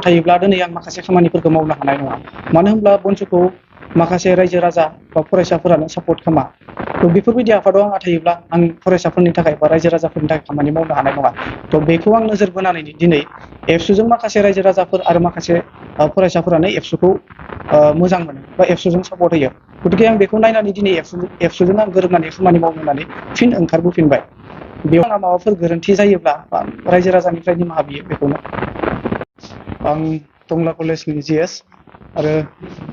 थायोब्ला दिनै आं माखासे खामानिफोरखौ मावनो हानाय नङा। मानो होनब्ला बनसुखौ माखासे रायजो राजा बा फरायसाफोरानो सापर्ट खालामा। थ' बेफोरबायदि आफादाव आंहा थायोब्ला आं फरायसाफोरनि थाखाय बा रायजो राजाफोरनि थाखाय खामानि मावनो हानाय नङा। थ' बेखौ आं नोजोर बोनानै दिनै एबसुजों माखासे रायजो राजाफोर आरो माखासे फरायसाफोरानो एबसुखौ मोजां मोनो बा एबसुजों सापर्ट होयो। गतिके आं बेखौ नायनानै दिनै एबसुजों आं गोरोबनानै खामानि मावनो होननानै फिन ओंखारबोफिनबाय। बेयाव आंहा माबाफोर गोरोन्थि जायोब्ला बा रायजो राजानिफ्राय निमाहा बियो बेखौनो। आं टंला कलेजनि जिएस आरो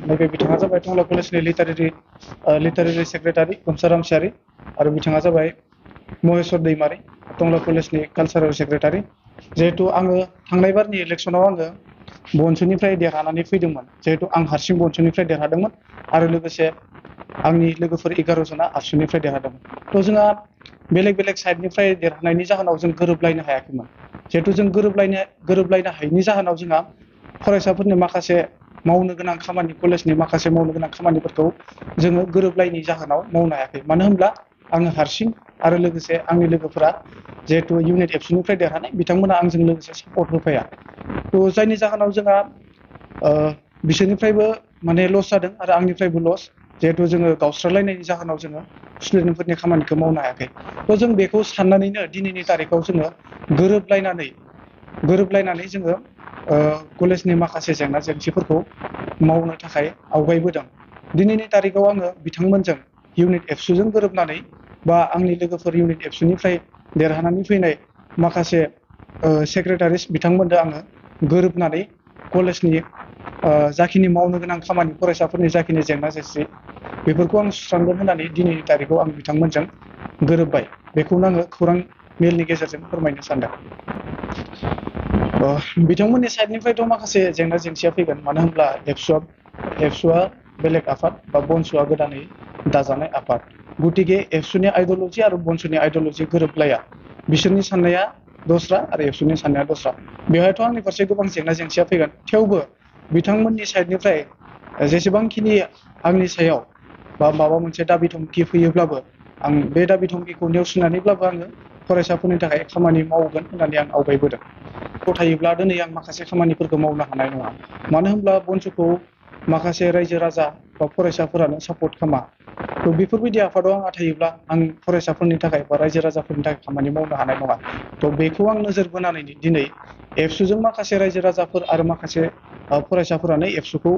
नैबे बिथाङा जाबाय टंला कलेजनि लिटारेरि सेक्रेटारि गनसा रामसियारि आरो बिथाङा जाबाय महेस्वर दैमारि टंला कलेजनि कालचारेल सेक्रेटारि। जिहेतु आङो थांनाय बारनि इलेक्सनाव आङो बनसुनिफ्राय देरहानानै फैदोंमोन। जिहेतु आं हारसिं बनसुनिफ्राय देरहादोंमोन आरो लोगोसे आंनि लोगोफोर 11 जना आबसुनिफ्राय देरहादोंमोन। थ' जोंहा बेलेग बेलेग साइडनिफ्राय देरहानायनि जाहोनाव जों गोरोबलायनो हायाखैमोन। जिहेतु जों गोरोबलायनो हायैनि जाहोनाव जोंहा फरायसाफोरनि माखासे मावनो गोनां खामानि कलेजनि माखासे मावनो गोनां खामानिफोरखौ जोङो गोरोबलायनि जाहोनाव मावनो हायाखै। मानो होनब्ला आङो हारसिं आरो लोगोसे आंनि लोगोफोरा जिहेतु इउनिट एबसुनिफ्राय देरहानाय बिथांमोना आंजों लोगोसे सापर्ट होफाया। थ' जायनि जाहोनाव जोंहा बिसोरनिफ्रायबो माने लस जादों आरो आंनिफ्रायबो लस। जिहेतु जोङो गावस्रालायनायनि जाहोनाव जोङो स्टुडेन्टफोरनि खामानिखौ मावनो हायाखै। थ' जों बेखौ साननानैनो दिनैनि तारिखाव जोङो गोरोबलायनानै जोङो कलेजनि माखासे जेंना जेंसिफोरखौ मावनो थाखाय आवगायबोदों। दिनैनि तारिखाव आङो बिथांमोनजों इउनिट एबसुजों गोरोबनानै बा आंनि लोगोफोर इउनिट एबसुनिफ्राय देरहानानै फैनाय माखासे सेक्रेटारिस बिथांमोनजों आङो गोरोबनानै कलेजनि जाखिनि मावनो गोनां खामानि फरायसाफोरनि जाखिनि जेंना जेंसि बेफोरखौ आं सुस्रांगोन होननानै दिनैनि तारिखाव आं बिथांमोनजों गोरोबबाय। बेखौनो आङो खौरां मेलनि गेजेरजों फोरमायनो सानदों। बिथांमोननि साइडनिफ्रायथ' माखासे जेंना जेंसिया फैगोन। मानो होनब्ला एबसुआ बेलेग आफाद बा बनसुआ गोदानै दाजानाय आफाद। गतिके एबसुनि आइडिअल'जि आरो बनसुनि आइडिअल'जि गोरोबलाया। बिसोरनि साननाया दस्रा आरो एबसुनि साननाया दस्रा। बेवहायथ' आंनि फारसे गोबां जेंना जेंसिया फैगोन। थेवबो बिथांमोननि साइडनिफ्राय जेसेबांखिनि आंनि सायाव बा माबा मोनसे दाबि धमखि फैयोब्लाबो आं बे दाबि धमकिखौ नेवसिनानैब्लाबो आङो फरायसाफोरनि थाखाय खामानि मावगोन होननानै आं आवगायबोदों। थायोब्ला दिनै आं माखासे खामानिफोरखौ मावनो हानाय नङा। मानो होनब्ला बनसुखौ माखासे रायजो राजा बा फरायसाफोरानो सापर्ट खालामा। थ' बेफोरबायदि आफादाव आंहा थायोब्ला आं फरायसाफोरनि थाखाय बा रायजो राजाफोरनि थाखाय खामानि मावनो हानाय नङा। थ' बेखौ आं नोजोर बोनानै दिनै एबसुजों माखासे रायजो राजाफोर आरो माखासे फरायसाफोरानो एबसुखौ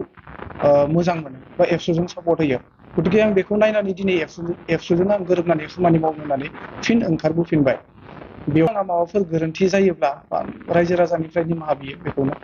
मोजां मोनो बा एबसुजों सापर्ट होयो। गतिके आं बेखौ नायनानै दिनै एबसुजों आं गोरोबनानै खामानि मावनो होननानै फिन ओंखारबोफिनबाय। बेयाव आंहा माबाफोर गोरोन्थि जायोब्ला बा रायजो राजानिफ्राय निमाहा बियो बेखौनो।